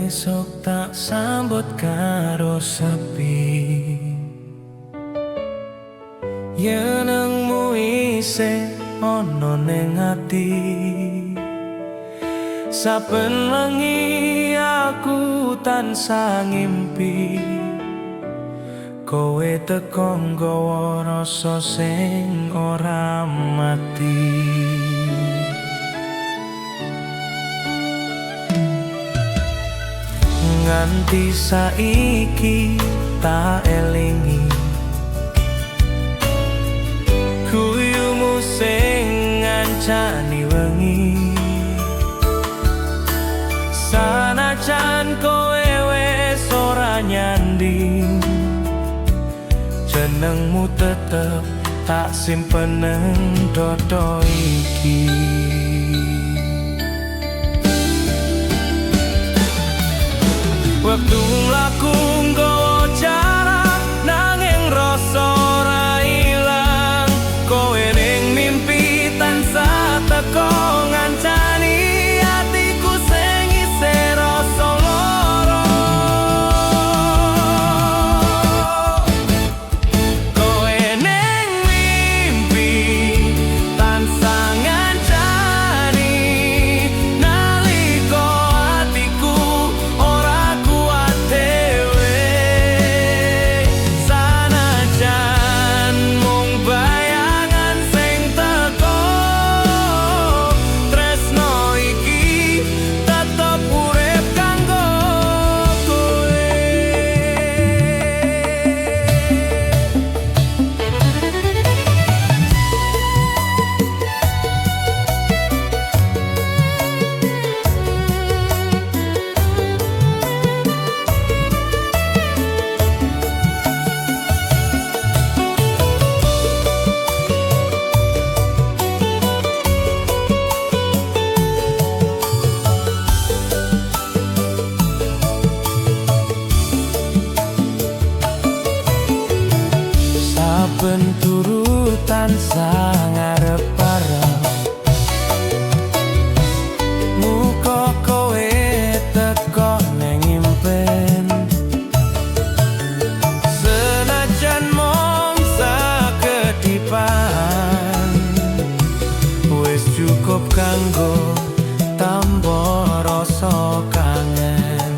Esok tak sambut karo sepi. Jenengmu isih ana ning ati. Saben wengi aku tansah ngimpi, kowe teko nggawa rasa sing ora mati. Nganti saiki tak elingi guyumu sing ngancani wengi. Sanajan kowe wis ora nyanding, jenengmu tetep tak simpen nang dodo iki. Wektu mlaku nggawa jarak, nanging rasa ora ilang. Kowe ning mimpi tansah teko ngancani atiku sing isih rasa lara. Kowe ning mimpi tansah ngancani nalika atiku ora kuat dhewe. Sanajan mung bayangan sing teko, tresno iki tetep urip kanggo kowe. Saben turu tansah ngarep-arep muka kowe teko ning impen. Senajan mung sakedipan, wis cukup kanggo tamba rasa kangen.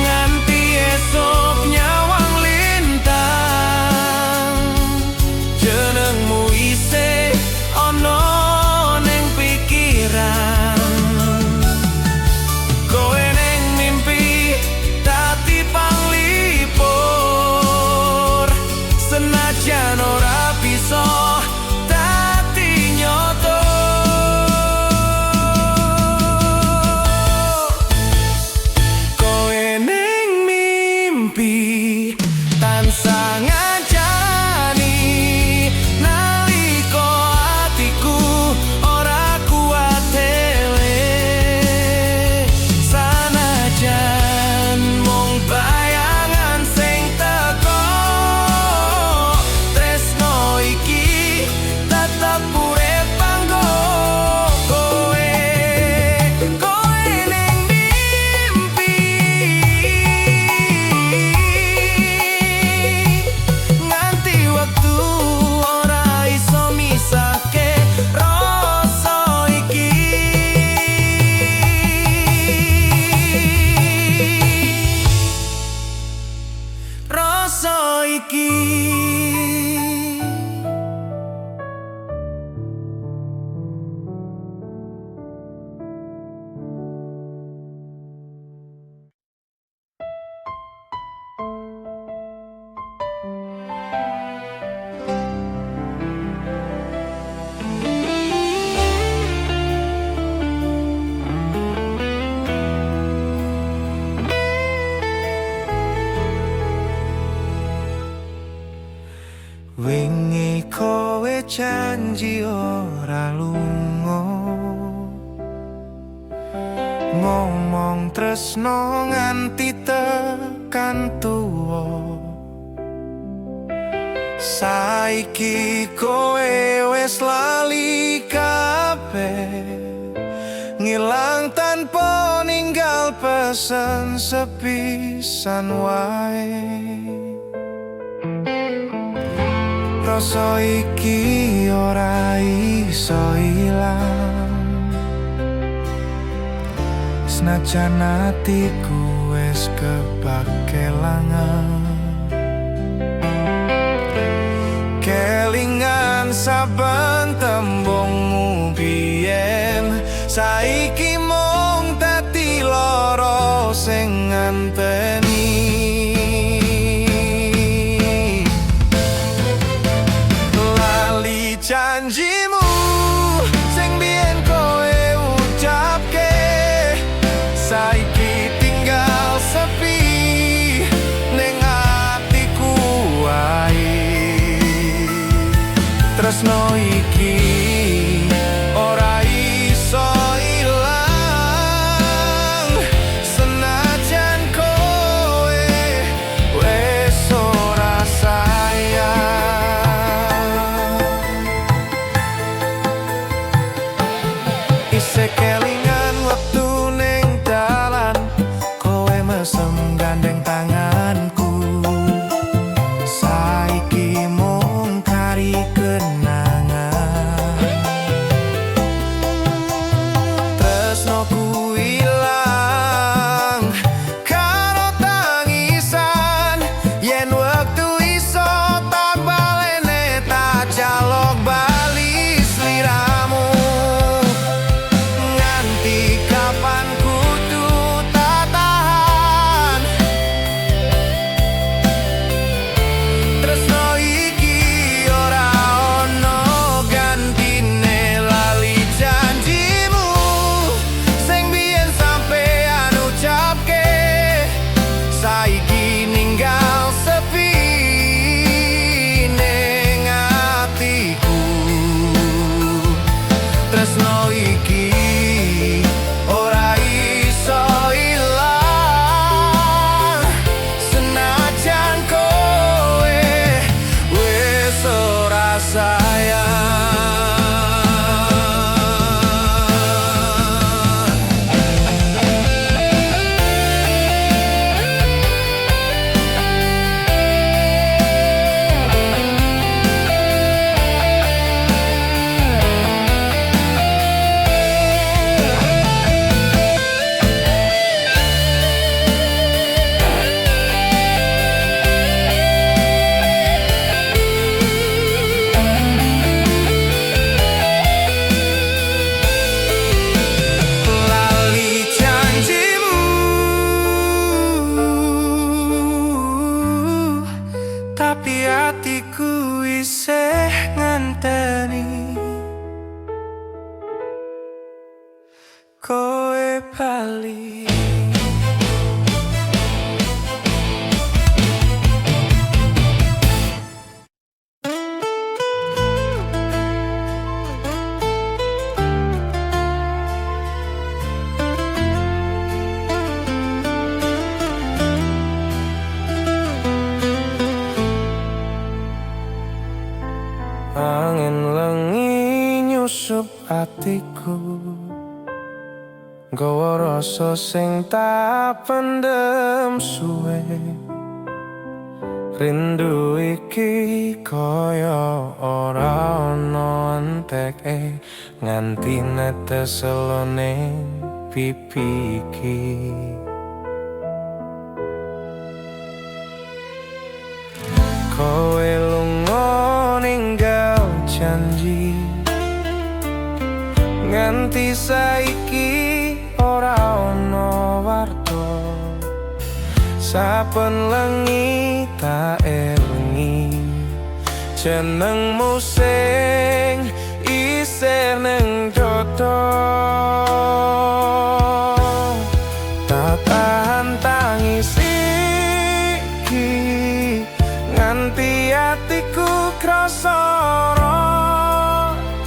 Nganti esok nyawang lintang, jenengmu isih ana ning pikiran. Kowe ning mimpi dadi panglipur, senajan ora bisa dadi nyoto. Kowe ning mimpi tansah ngancani nalika atiku ora kuat dhewe. Sanajan mung bayangan sing teko, tresno iki tetep urip kanggo kowe. Kowe ning mimpi nganti wektu ora iso misahke rasa iki. Rasa iki. Wingi kowe janji ora lunga, ngomong tresno nganti tekan tuwa. Saiki kowe wis lali. Ilang tanpa ninggal pesen sepisan wae. Rasa iki ora iso ilang, senajan atiku wis kebak kelangan. Kelingan saben tembungmu biyen, saiki mung dadi lara sing nganteni. Lali janjimu sing biyen kowe ucapke, saiki tinggal sepi ning atiku wae. Tresno iki ora iso ilang, senajan kowe wis ora sayang. Isih kelingan wektu ning dalan, kowe mesem gandeng tanganku. Saiki mung kari kenangan. Tresnoku ilang karo tangisan, yen wektu iso tak balene, tak jaluk bali sliramu. Nganti kapan kudu tak tahan, tresno iki ora ono gantine. Lali janjimu sing biyen sampean ucapke, saiki ninggal sepi ning atiku. Tresno iki ora iso ilang, senajan kowe wis ora sayang. Lali janjimu, tapi atiku isih ngenteni kowe bali. Angin lengi nyusup atiku, gawa rasa sing tak pendem suwe. Rindu iki kaya ora ana enteke, nganti netes elone pipi iki. Kowe lunga ninggal janji, nganti saiki ora ana warta. Saben lengi tak elingi jenengmu sing isih ning dodo. Tak tahan tangis iki, nganti atiku krasa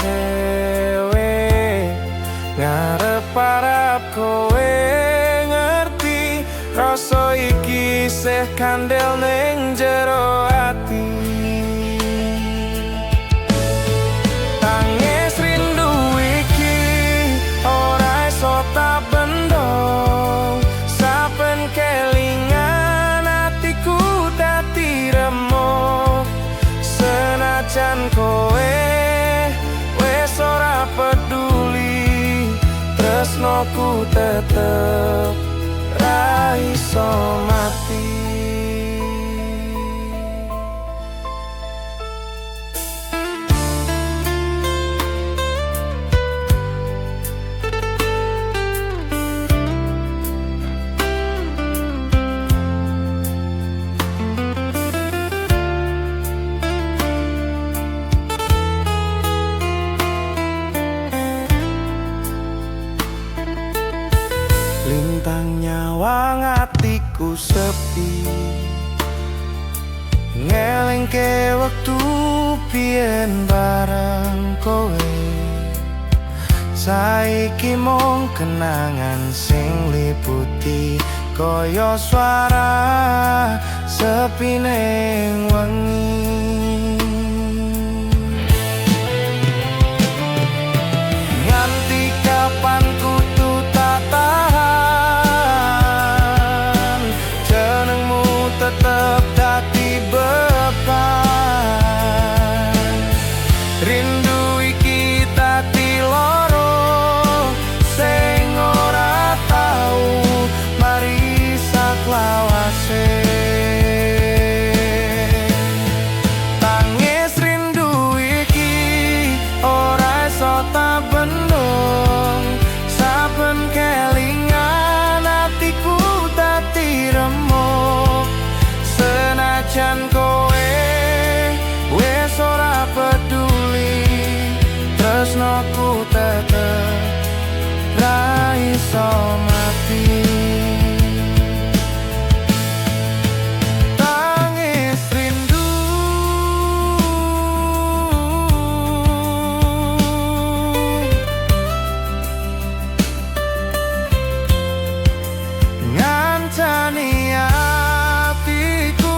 dhewe. Ngarep-arep kowe ngerti rasa iki isih kandel ning jero ati. Tangis rindu iki ora iso Tresnoku tetep ra iso mati. Lintang nyawang atiku sepi, ngelingke wektu biyen bareng kowe. Saiki mung kenangan sing liputi, kaya suara sepi ning wengi. Nganti kapan kudu tak tahan, jenengmu tetep dadi beban. Rindu iki dadi loro sing ora tau mari saklawase. Tangis rindu iki ora iso tak bendung, saben kelingan atiku dadi remuk. Senajan kowe wis ora peduli, tresnoku tetep ra iso mati. Tangis rindu ngancani atiku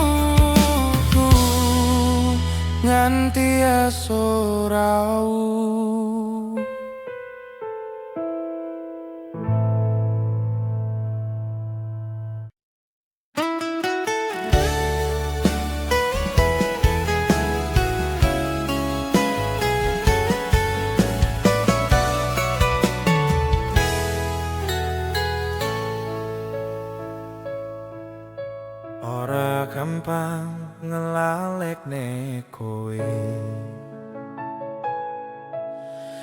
nganti esuk rau. Ora gampang ngelalekne kowe,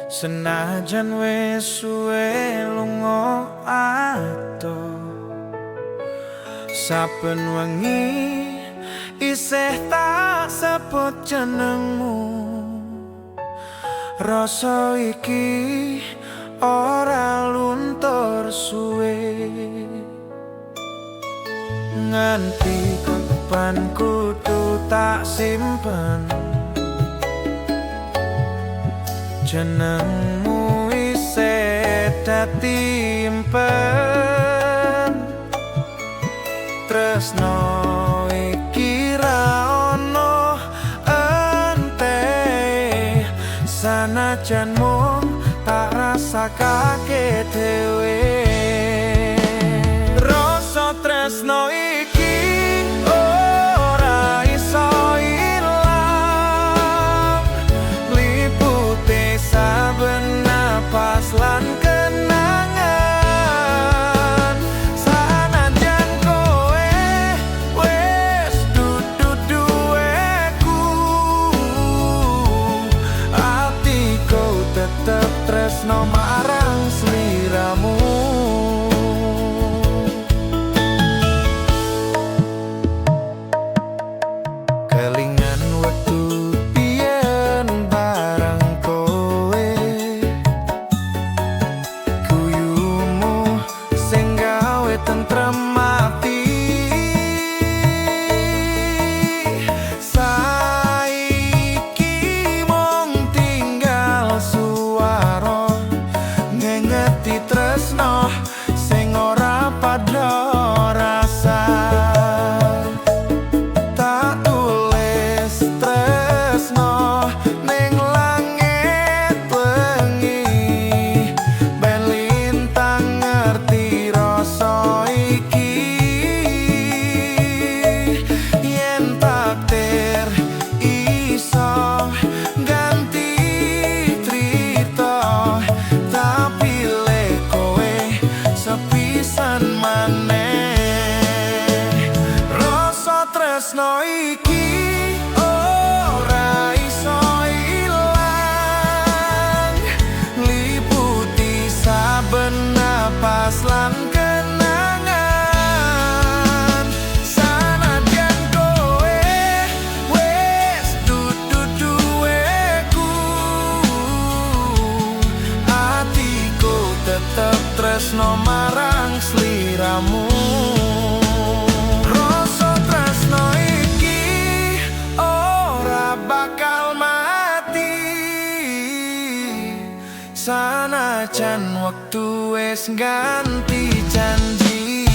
senajan wis suwe lunga adoh. Saben wengi isih tak sebut jenengmu, rasa iki ora luntur suwe. Nganti kapan kudu tak simpen jenengmu isih dadi impen. Tresno iki ra ono ente, sanajan mung tak rasakake dhewe. Rasa tresno iki ora iso ilang, lipute saben napas lan kenangan. Sanajan kowe wis dudu duweku, atiku tetep tresno marang sliramu. Kelingan wektu biyen bareng kowe, guyumu sing gawe tentrem ati. Saiki mung tinggal suara Tresno iki ora iso ilang, liputi saben napas lan kenangan. Sanadyan kowe wis dudu duweku, atiku tetep tresno marang sliramu. Rasa tresno iki ora bakal mati, sanajan wektu wis ganti janji.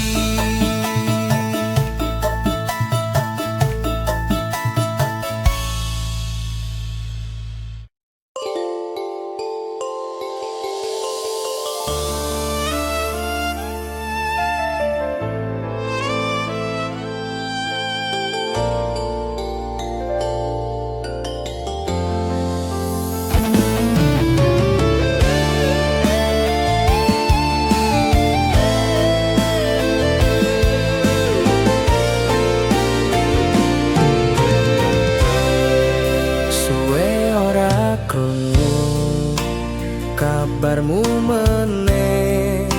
Suwe ora krungu kabarmu meneh,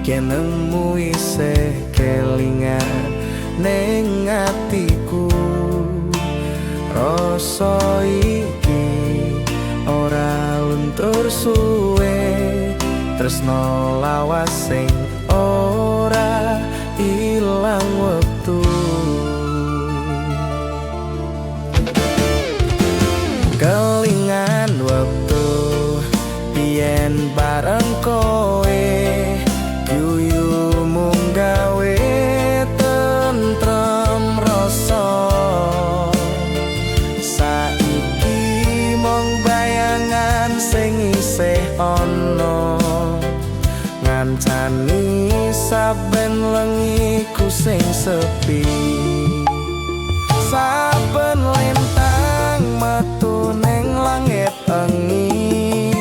jenengmu isih kelingan ning atiku. Rasa iki ora luntur suwe, tresno lawas sing ora ilang wektu. Kelingan wektu biyen bareng kowe, guyu mung gawe tentrem rasa. Saiki mung bayangan sing isih ana, ngancani saben lengiku sing sepi. Saben lintang metu ning langit engi,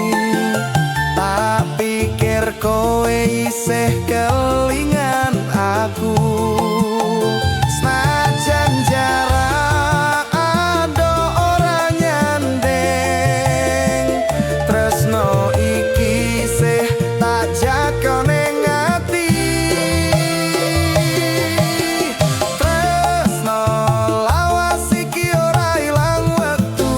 tak pikir kowe isih kelingan aku. Senajan jarak adoh ora nyanding, tresno iki isih tak jaga ning ati. Tresno lawas iki ora ilang wektu,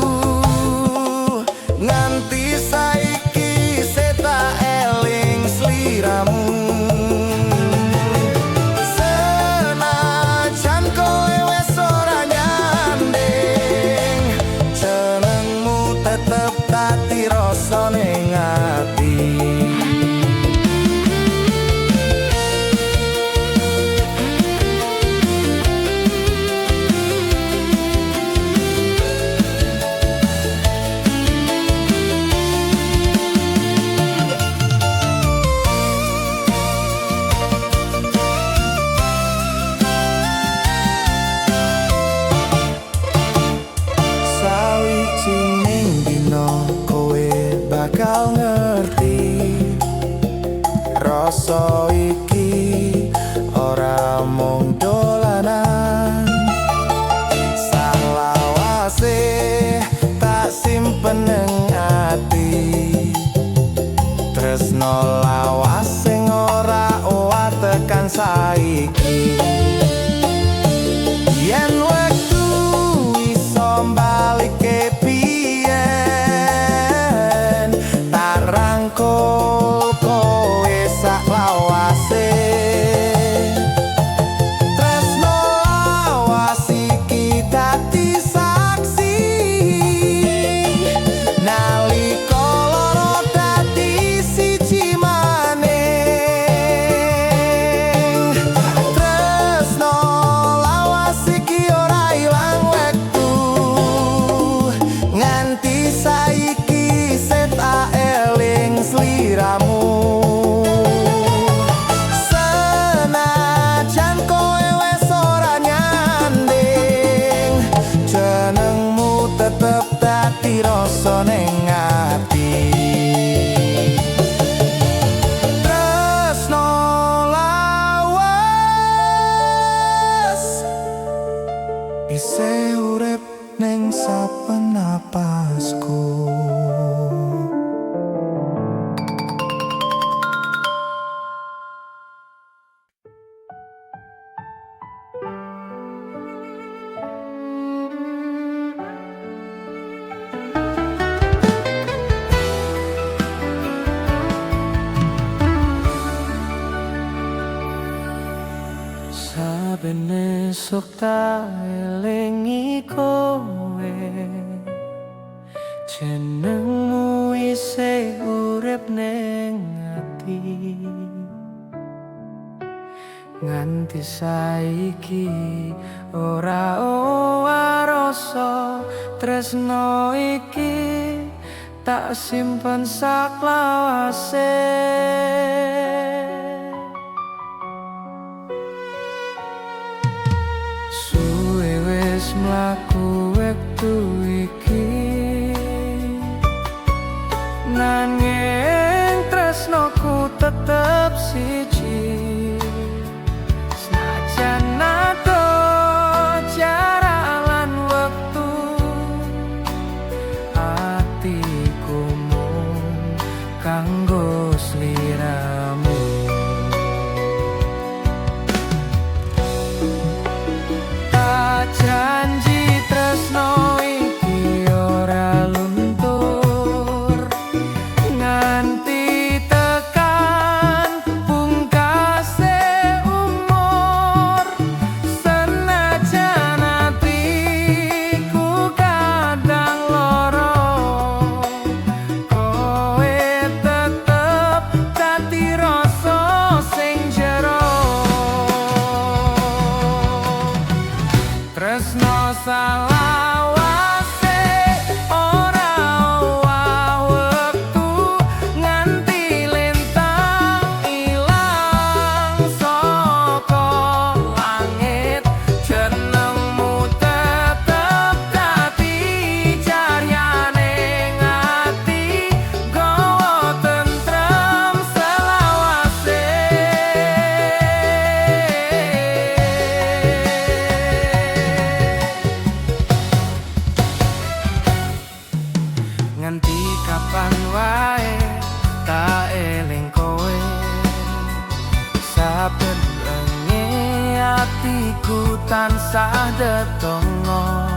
nganti saiki isih tak eling sliramu. Senajan kowe wis ora nyanding, jenengmu tetep dadi rasa ning ati. Sawijining dina kowe bakal ngerti, rasa iki ora mung dolanan. Salawase tak simpen ning ati, tresno lawas sing ora owah tekan saiki. Yen wektu iso balikke biyen, tak rangkul kowe sak lawase. Tresno lawas iki dadi saksi, nalika loro dadi siji maning. Tresno Isih urip ning saben napasku. Saben esuk tak elingi kowe, jenengmu isih urip ning ati. Nganti saiki ora owah rasa tresno iki tak simpen saklawase. Suwe wis mlaku wektu iki, nanging tresnoku tetep siji. Senajan adoh jarak lan wektu, atiku mung kanggo sliramu. Tak janji tresno iki ora luntur, nganti tekan pungkase umur. Senajan atiku kadang loro, kowe tetep dadi rasa sing jero. Tresno salawase ora owah wektu, nganti lintang ilang saka langit. Jenengmu tetep dadi cahyane ati, gawa tentrem selawase. Nganti kapan wae tak eling kowe, saben wengi atiku tansah dedonga.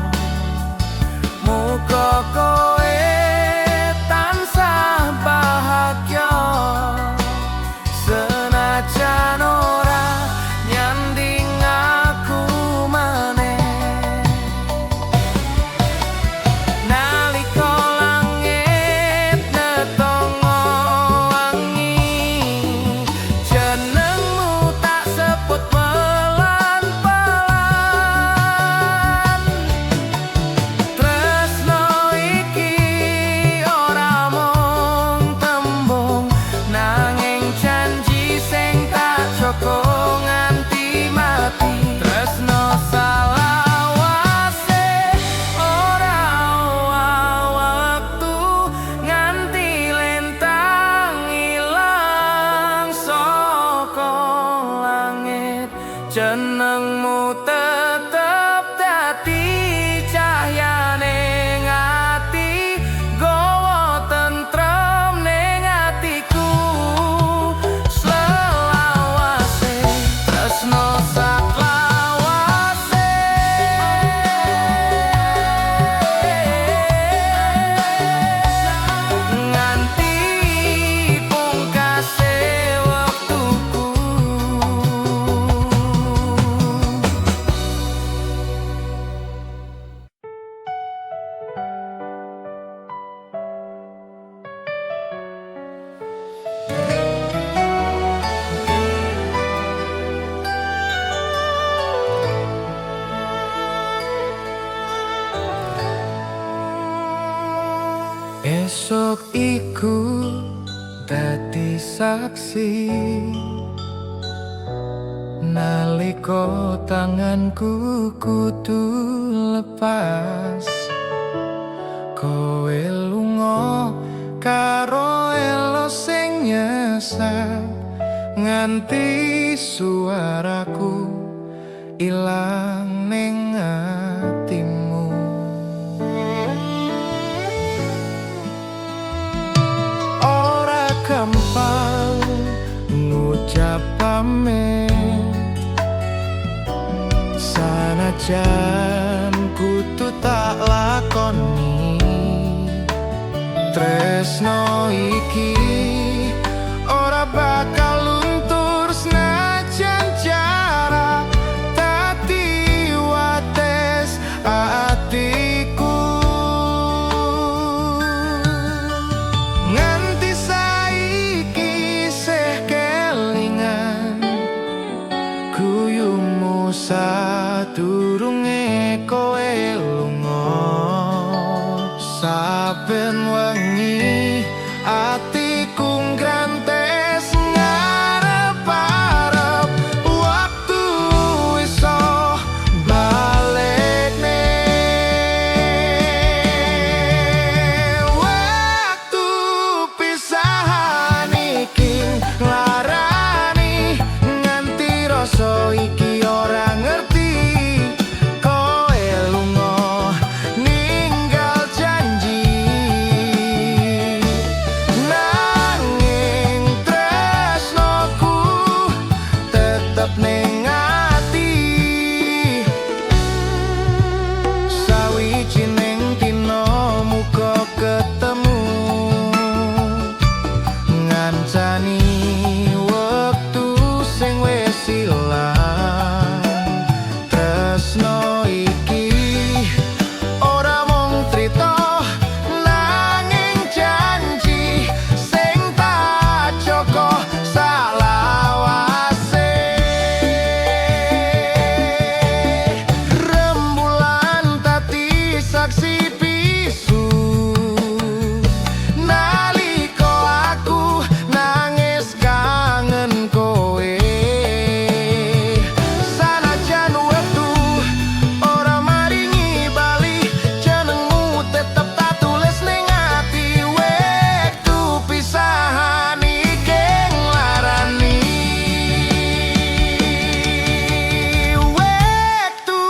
Muga kowe tansah bahagia, senajan ora nyanding aku maneh. Nalika langit netongo wangi, jenengmu tak sebut pelan-pelan. Tresno iki ora mung tembung, nanging janji sing tak jaga nganti mati. Tresno salawase ora owah wektu, nganti lintang ilang saka langit. Jenengmu tetep dadi cahyane ati, gawa tentrem ning atiku selawase. Tresno saklawase nganti pungkase wektuku. Esuk iku dadi saksi, nalika tanganku kudu lepas. Kowe lunga karo elo sing nyesek, nganti suaraku ilang ning ati. pamit. Sanajan kudu tak lakoni, tresno iki ora bakal luntur senajan jarak dadi wates atiku. Nganti saiki isih kelingan guyumu sadurunge kowe lunga. Saben wengi atiku nggrantes ngarep-arep waktu iso balekne. Waktu pisahan iki nglarani nganti rasa iki ora ngerti. Kowe lunga ninggal janji, nanging tresnoku tetep ning ati. Sawijining dina muga ketemu, ngancani wektu sing wis ilang. Tresno iki ora mung crita nanging janji sing tak jaga salawase. Rembulan dadi saksi bisu nalika aku nangis kangen kowe. Sanajan wektu ora maringi bali, jenengmu tetep tak tulis ning ati. Wektu pisahan iki nglarani. Wektu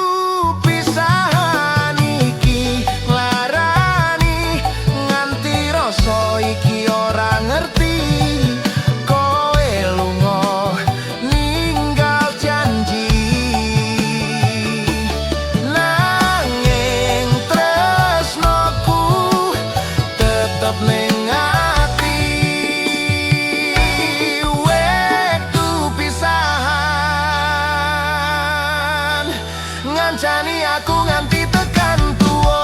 pisahan iki nglarani nganti rasa iki ora ngerti. Kowe lunga ninggal janji, nanging tresnoku tetep ning ati. Wektu pisahan ngancani aku nganti tekan tuwa.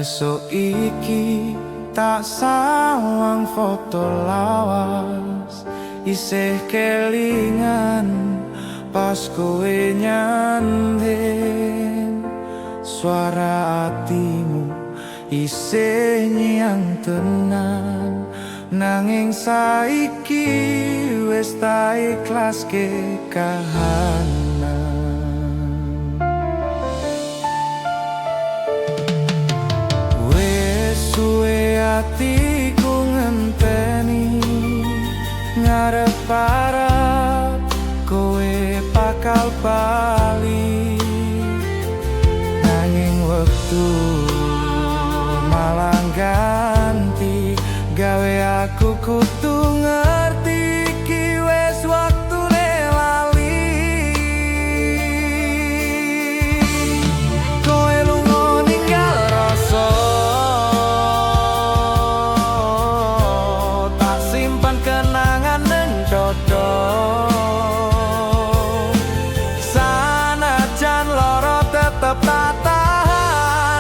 Esuk iki tak sawang foto lawas, isih kelingan pas kowe nyanding. Suara atimu isih nyang tenan, nanging saiki wis tak ikhlaske kahanan. Wis suwe atiku ngenteni, ngarep-arep kowe bakal bali. Nanging wektu malah ganti, gawe aku kudu ngerti iki wis waktune lali. Kowe lunga ninggal rasa, tak simpan kenangan ning dada. Sanajan loro tetep tak tahan.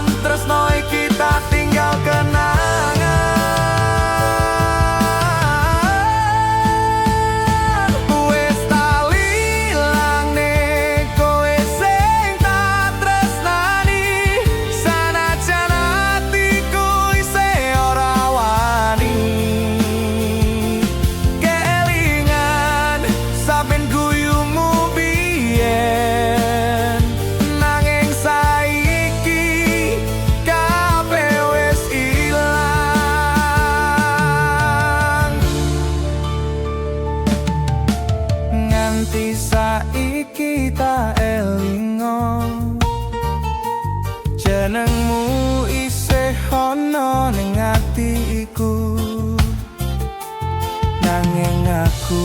Nanging aku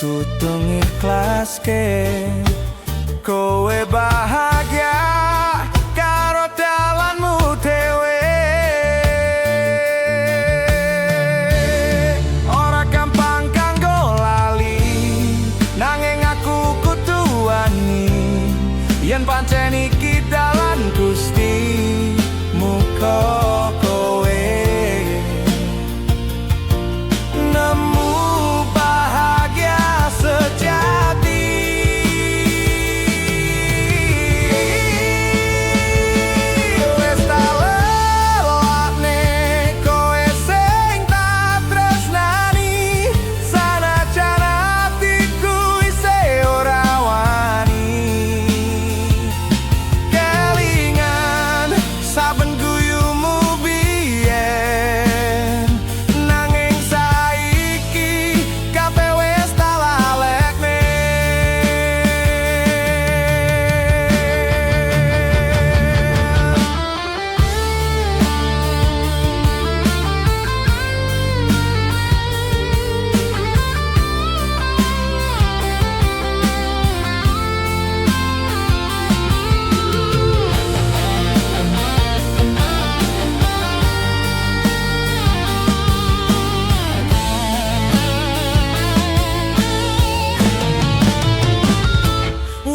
kudu ngiklaske. Kowe bahagia karo dalanmu dhewe. Ora gampang kanggo lali, nanging aku kudu wani. Yen pancen iki dalan Gusti, muga kowe nemu bahagia sejati. Wes tak lelakne kowe sing tak tresnani, sanajan atiku isih ora wani. Kelingan saben guyumu biyen, nanging saiki kabeh wis tak lalekne.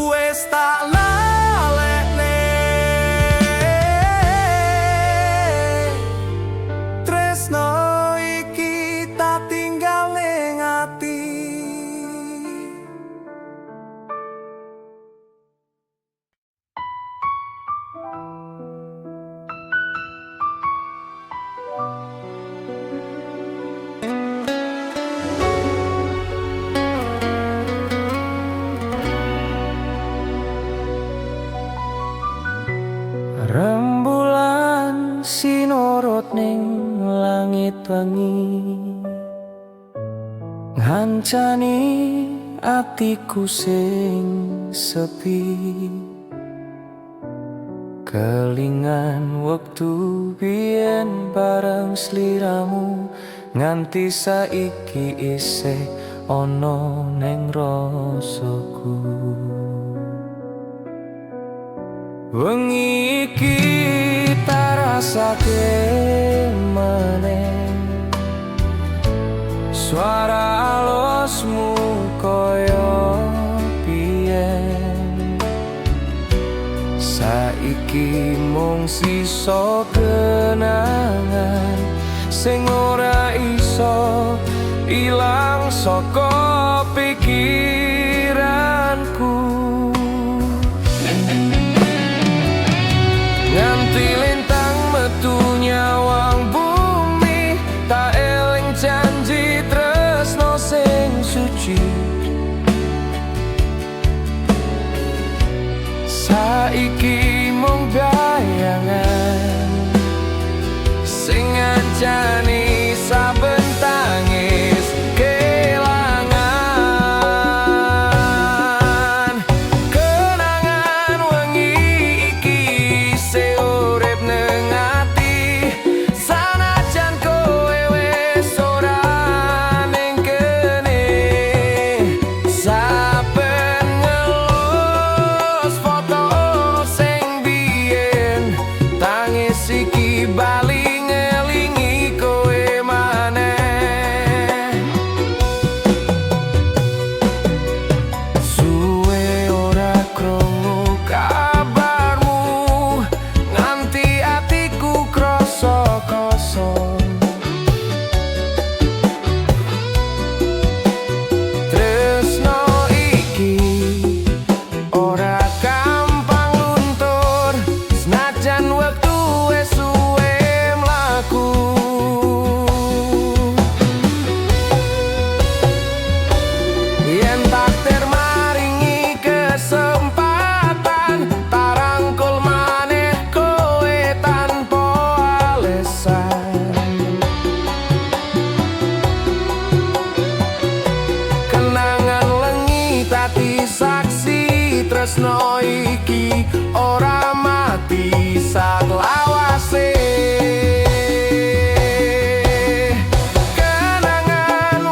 Wes tak lalekne tresno iki tak tinggal ning ati. Rembulan sinorot ning langit wengi, ngancani atiku sing sepi. Kelingan wektu biyen bareng sliramu, nganti saiki isih ana ning rasaku. Wengi iki tak rasake meneh, suara alosmu koyo biyen. Saiki mung sisa kenangan sing ora iso ilang saka pikiranku. Nganti lintang metu nyawang bumi, tak eling janji tresno sing suci. Saiki mung bayangan sing ngancani saben tangis kelangan. Kenangan wengi iki isih urip ning ati, sanajan kowe wis ora ning kene. Saben ngelus foto sing biyen, tangis iki bali ngelingi kowe maneh. Suwe ora krungu kabarmu, nganti atiku krasa kosong. Tresno iki ora gampang luntur, senajan wektu wis suwe mlaku. Yen takdir maringi kesempatan, tak rangkul maneh kowe tanpa alasan. Kenangan wengi dadi saksi tresno iki ora mati saklawase. Kenangan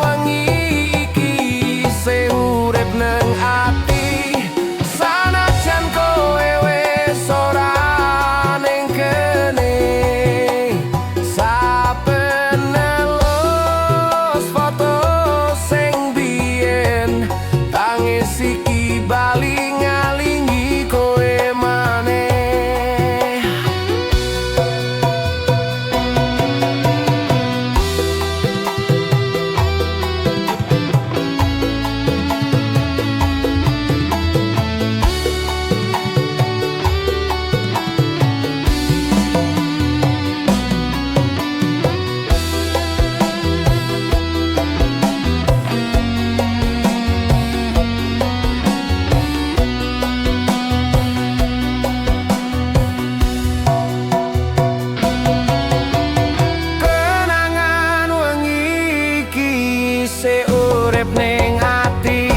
Urip ning ati.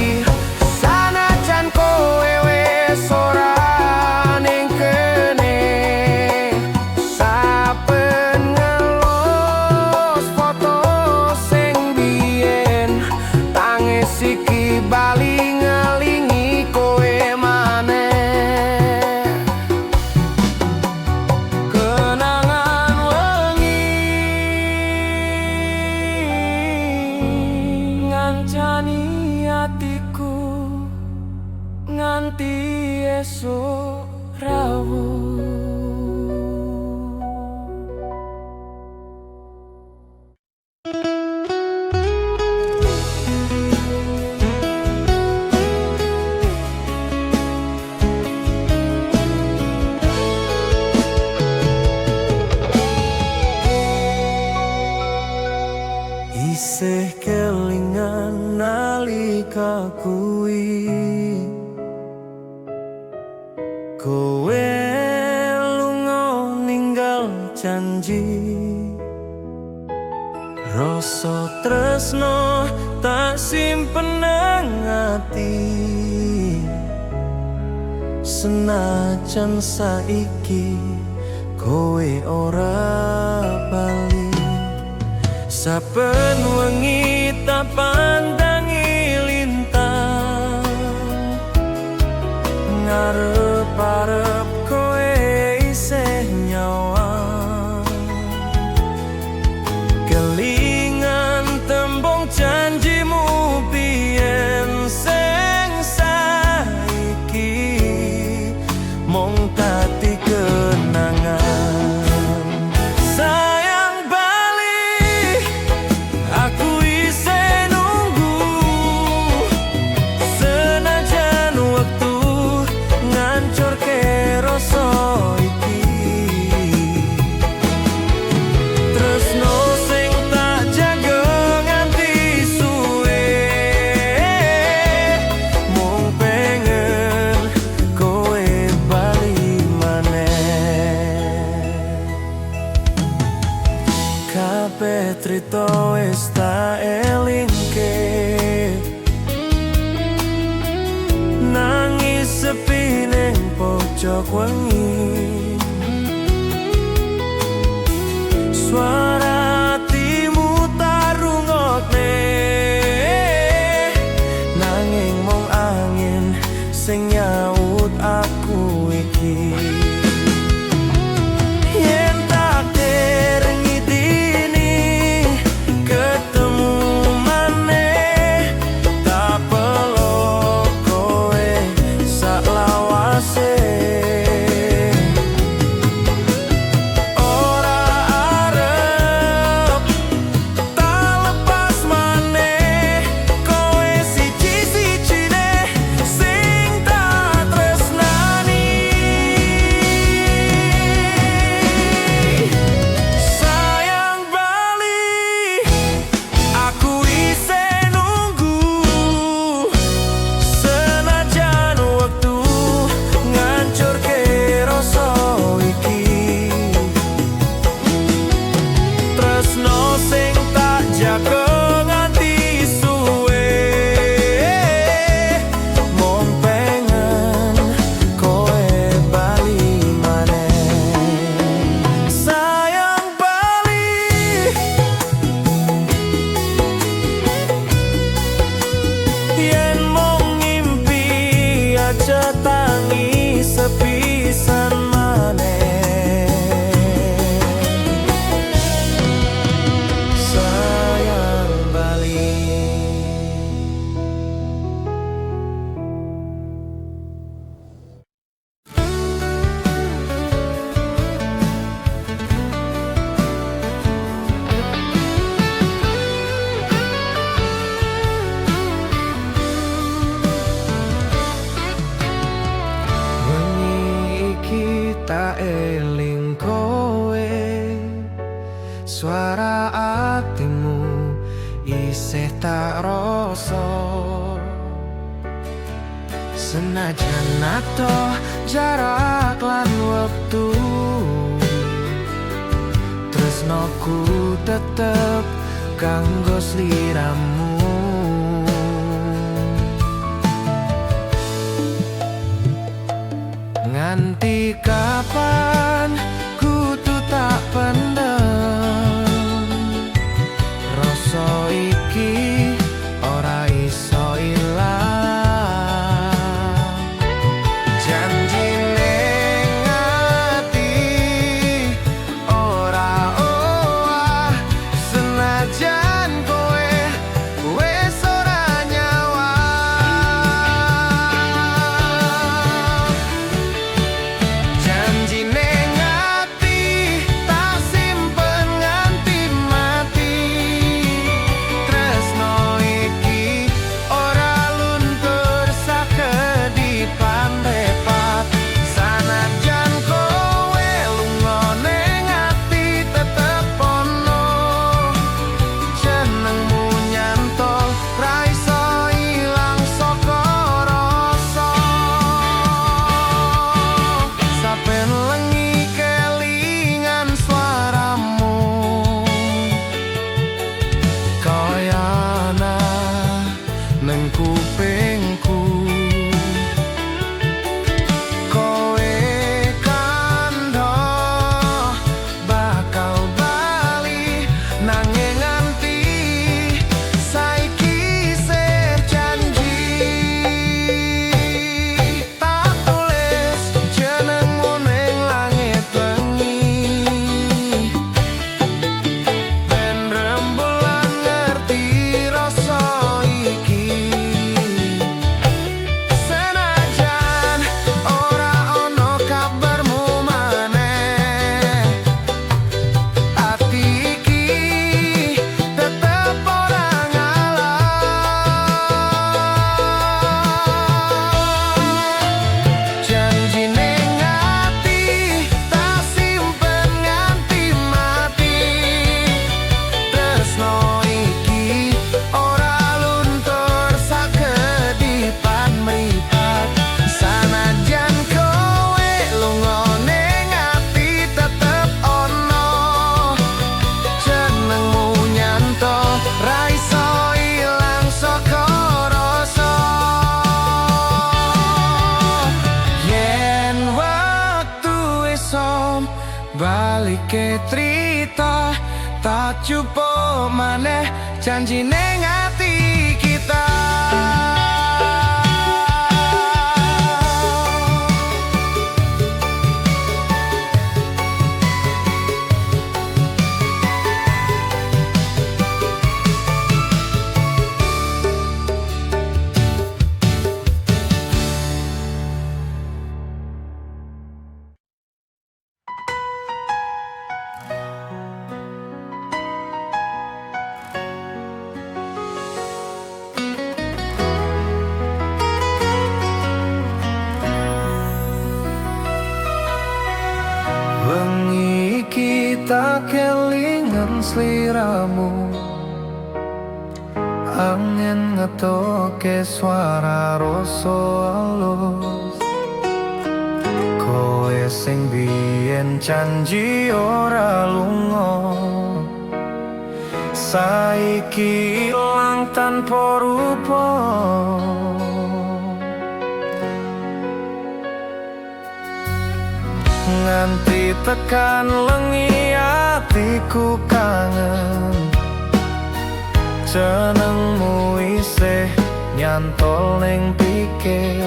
Sanajan kowe wis ora ning kene, saben ngelus foto sing biyen, tangis iki bali ngelingi kowe maneh. Kenangan wengi ngancani atiku nganti esuk rawuh. Isih kelingan nalika kuwi kowe lunga ninggal janji. Rasa tresno tak simpen nang ati, senajan saiki kowe ora bali. Saben wengi tak pandangi lintang, ngarep-arep kowe isih nyawang. Kelingan tembung janjimu biyen sing saiki mung dadi kenangan. Sayang bali, aku isih nunggu, senajan wektu ngancurke rasa iki. Tresno sing tak jaga nganti suwe, mung pengen kowe bali maneh. Kabeh trito wis tak elingke, nangis sepi ning pojok wengi. Suara hatimu tak rungokne, nanging mung angin sing nyaut aku iki. Yen takdir ngidini ketemu maneh, tak peluk kowe saklawase. Ora arep tak lepas maneh, kowe siji-sijine sing tak tresnani. Sayang bali, aku isih nunggu, senajan wektu ngancurke rasa iki. Tresno sing tak jaga nganti suwe, mung pengen kowe bali maneh. Sayang bali, yen mung ngimpi aja tangi sepisan maneh. Sayang bali. Wengi iki tak eling kowe, suara atimu isih tak rasa. Senajan adoh jarak lan wektu, tresnoku tetep kanggo sliramu. Nganti kapan kudu tak pendem? Rasa iki ora iso ilang. Janji ning ati ora owah, senajan kowe wis ora nyawang. Janji ning ati tak simpen nganti mati. Tresno iki ora luntur sakedipan mripat. Sanajan kowe lunga, ning ati tetep ono. Jenengmu nyantol ra iso ilang saka rasa. Saben wengi kelingan suaramu, kaya ana neng kupingku. Kowe kandha bakal bali, nanging nganti saiki isih janji. Tak tulis jenengmu ning langit bengi, ben rembulan ngerti rasa iki. Senajan ora ono kabarmu maneh, ati iki tetep ora ngalah. Janji ning ati tak simpen nganti mati. Tresno iki ora luntur sakedipan mripat. Sanajan kowe lunga, ning ati tetep ono. Jenengmu nyantol ra iso ilang saka rasa. Yen waktu iso balikke crita, tak jupuk maneh janji ning ati kita. Wengi iki tak kelingan sliramu. Angin ngetoke suara rasa alus. Kowe sing biyen janji ora lunga, saiki ilang tanpa rupa. Nganti tekan lengi atiku kangen. Jenengmu isih nyantol ning pikir.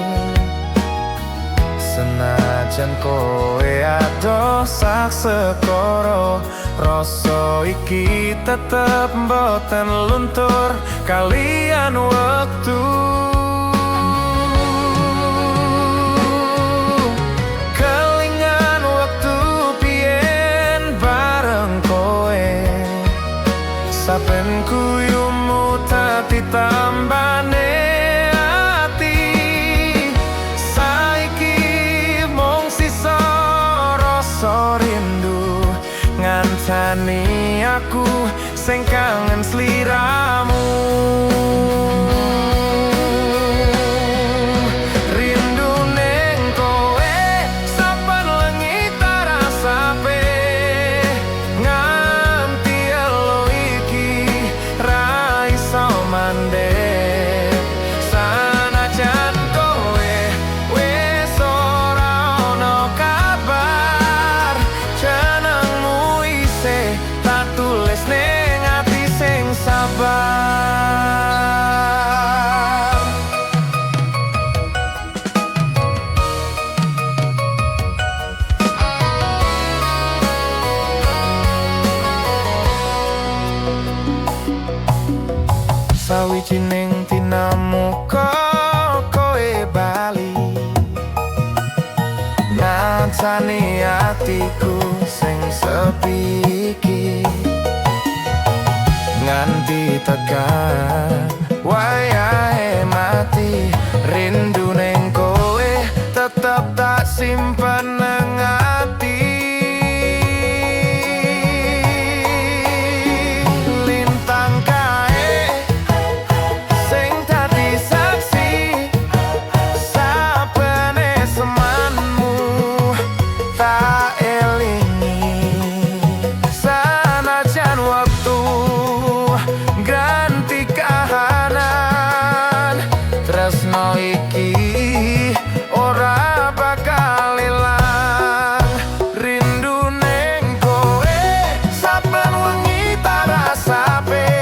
Senajan kowe adoh sak sekoro, rasa iki tetep mboten luntur kalian wektu. Kelingan wektu biyen bareng kowe. Saben guyumu dadi tambane ati. Saiki mung sisa rasa rindu ngancani aku sing kangen sliramu. Rindu ning kowe saben wengi tarasape. Nganti elo iki ra iso mandek. Sawijining dina muga kowe bali, ngancani atiku sing sepi iki. Nganti tekan wayahe mati, rindu ning kowe tetep tak simpen nang ati. Lintang kae sing dadi saksi saben esemanmu tak elingi. Sanajan wektu ganti kahanan, tresno iki ora bakal ilang. Rindu neng kowe saben wengi tak rasake,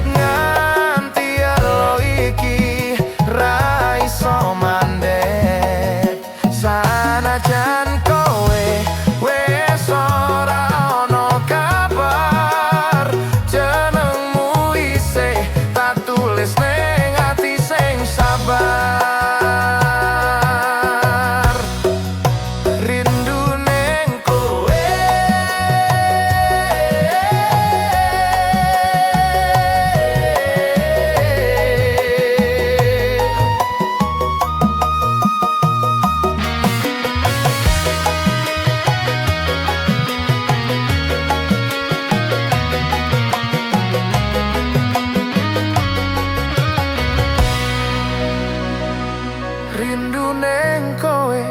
nganti elo iki ra iso mandek. Sanajan kowe wis ora ono kabar, jenengmu isih tak tulis ning ati sing sabar. Rindu neng kowe. Rindu neng kowe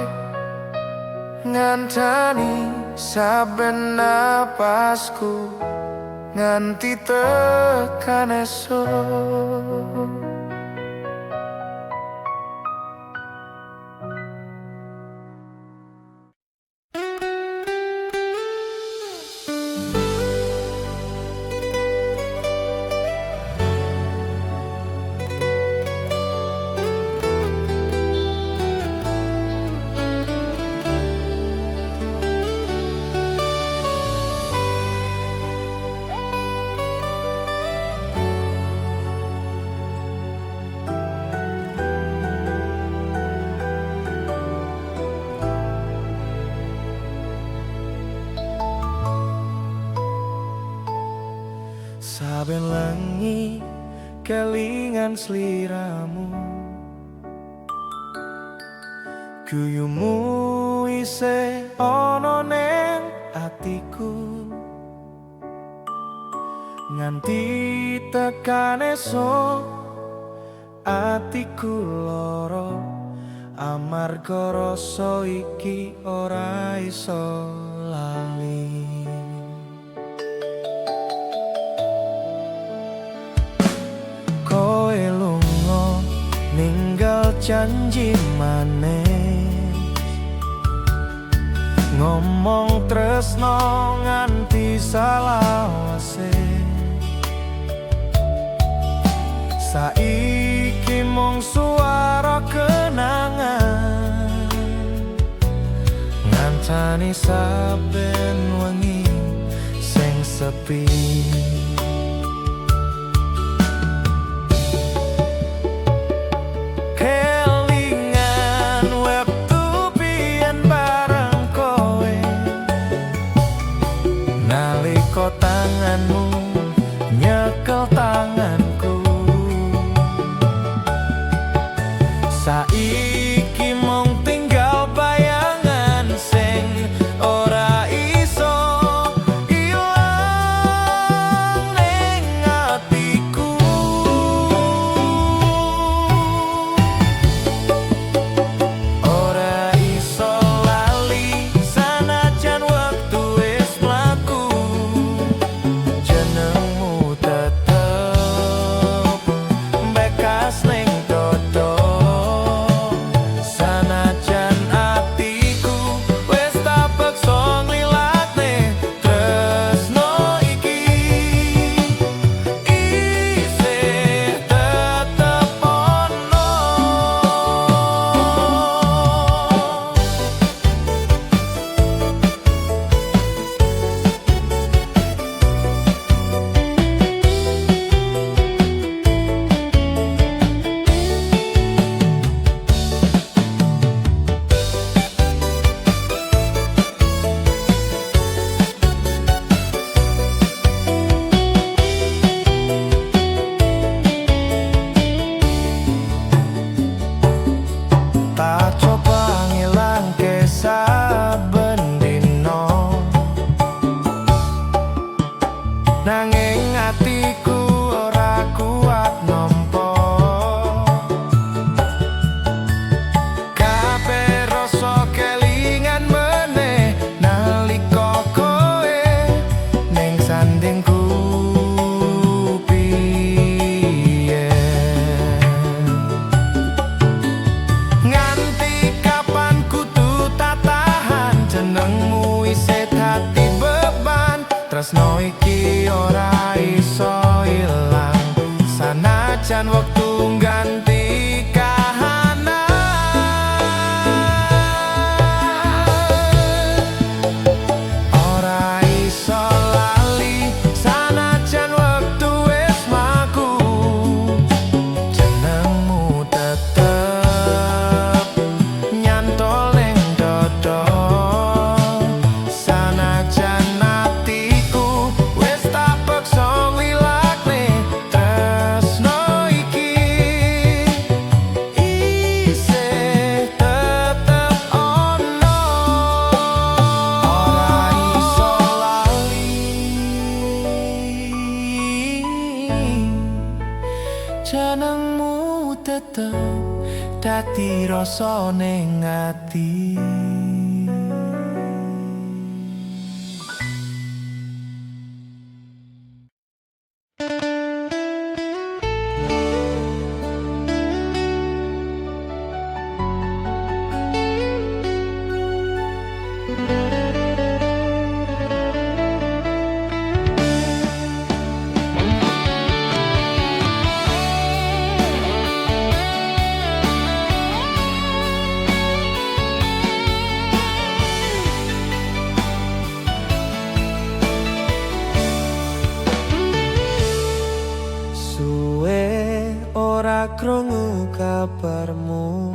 ngancani saben napasku nganti tekan esuk. Saben wengi kelingan sliramu, guyumu isih ana ning atiku. Nganti tekan esuk atiku lara, amarga rasa iki ora iso lali. Kowe lunga ninggal janji manis, ngomong tresno nganti salawase. Saiki mung suara kenangan ngancani saben wengi sing sepi. Kelingan wektu biyen bareng kowe, nalika tanganmu nyekel tanganku. Saiki mung tinggal bayangan sing ora iso ilang ning atiku. Ora iso lali sanajan wektu wis mlaku, jenengmu tetep Senajan wektu ganti kahanan, ora iso lali sanajan wektu wis mlaku. Jenengmu tetep nyantol ning dodo, sanajan atiku wis tak peksa nglilakne tresno iki isih tetep ono. Ora iso lali, jenengmu tetep dadi rasa ning ati. Suwe ora krungu kabarmu,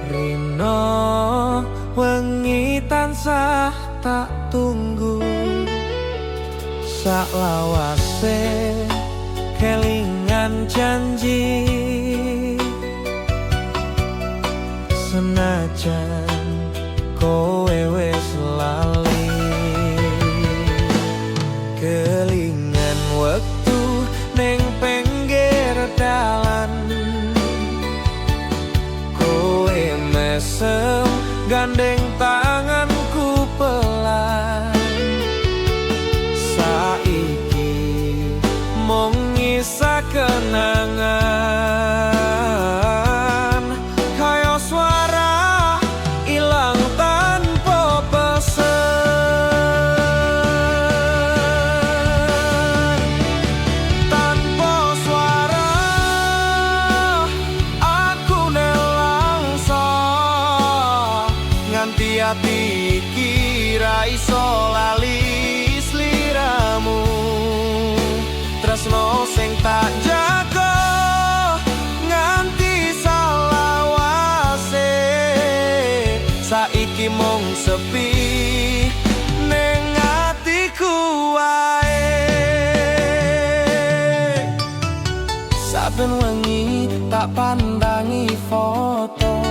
rino wengi tansah tak tunggu. Saklawase kelingan janji, senajan kowe wis lali. Kelingan wektu ning pinggir dalan, kowe mesem gandeng tanganku pelan. Saiki mung nyisa kenangan, kaya suara ilang tanpa pesen. Tanpa suara aku nelangsa, nganti ati iki ra iso lali sliramu. Tresno sing tak jaga nganti salawase, saiki mung sepi ning atiku wae. Saben wengi tak pandangi foto,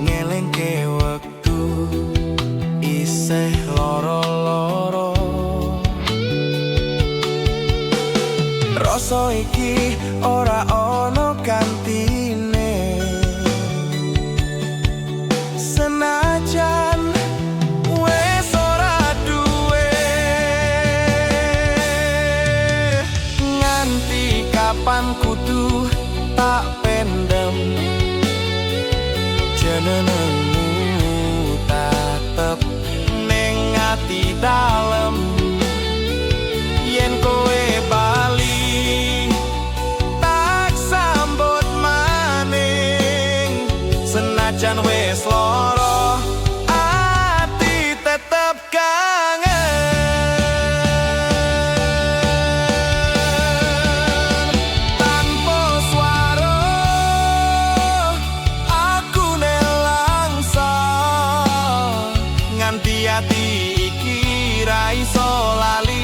ngelingke wektu isih loro-loro. Rasa iki ora ono gantine, senajan wis ora duwe. Nganti kapan kudu tak pendem jenengmu, tetep ning ati dalem. Yen kowe bali tak sambut maning, senajan wis loro ati tetep kangen. Tanpa suara aku nelangsa, nganti ati iki ra iso lali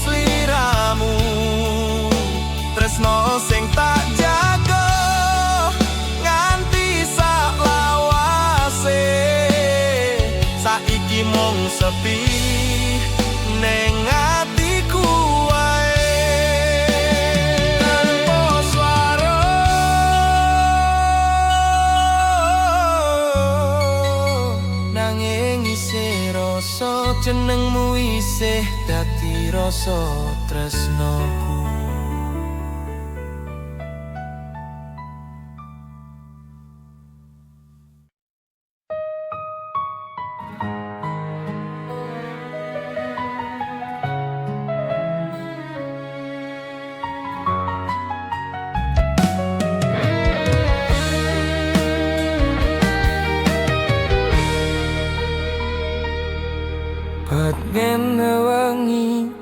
sliramu. Tresno sing tak jaga nganti saklawase, saiki mung sepi ning atiku wae. Tanpa suara nanging isih rasa jenengmu isih dadi rasa tresnoku.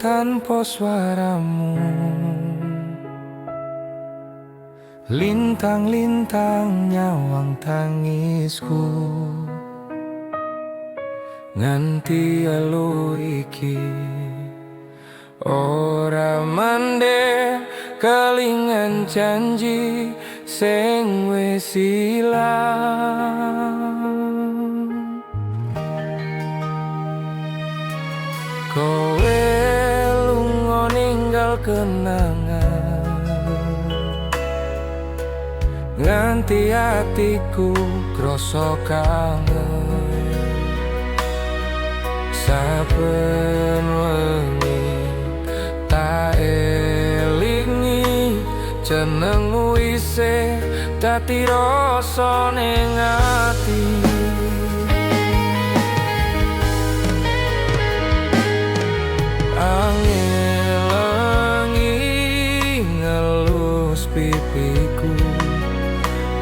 tanpa suaramu. Lintang-lintang nyawang tangisku, nganti elu iki ora mandek, kelingan janji sing wis ilang. Kowe lunga ninggal kenangan, nganti atiku krasa kangen. Saben wengi tak elingi jenengmu, isih dadi rasa ning ati. Angin lengi ngelus pipiku,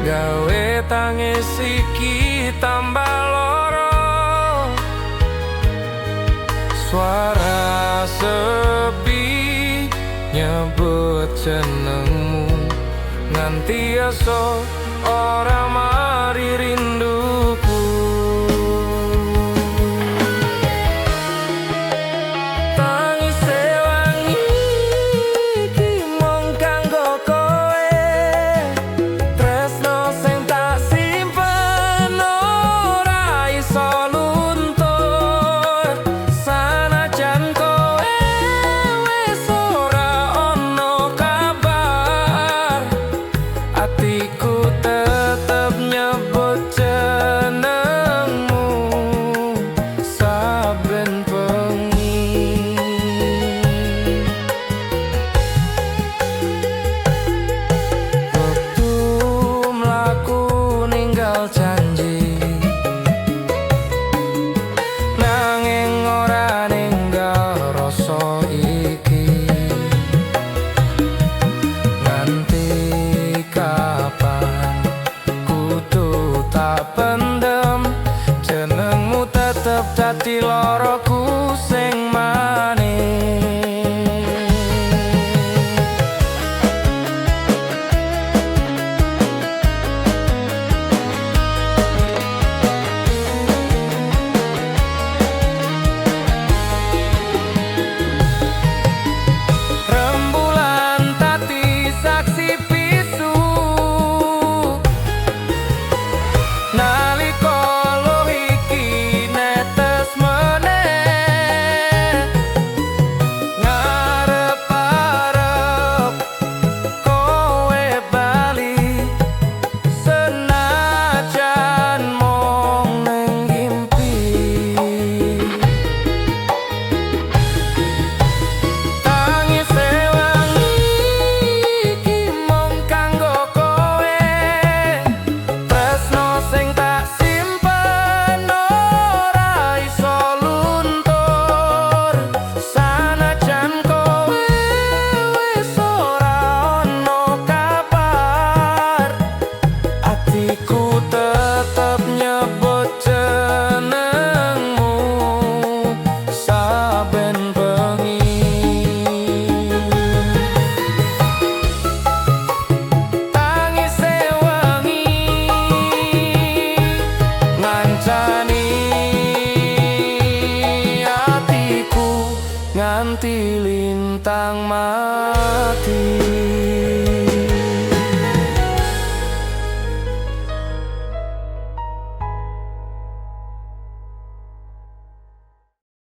gawe tangis iki tambah loro. Suara sepi nyebut jenengmu, nganti esuk ora mari rinduku. Tangis wengi iki mung kanggo kowe, tresno sing tak simpen ora iso luntur. Sanajan kowe wis ora ono kabar, atiku tetep nyebut jenengmu saben bengi. Wektu mlaku ninggal janji, nanging ora ninggal rasa iki. Nganti kapan kudu tak pendem, jenengmu tetep dadi loroku.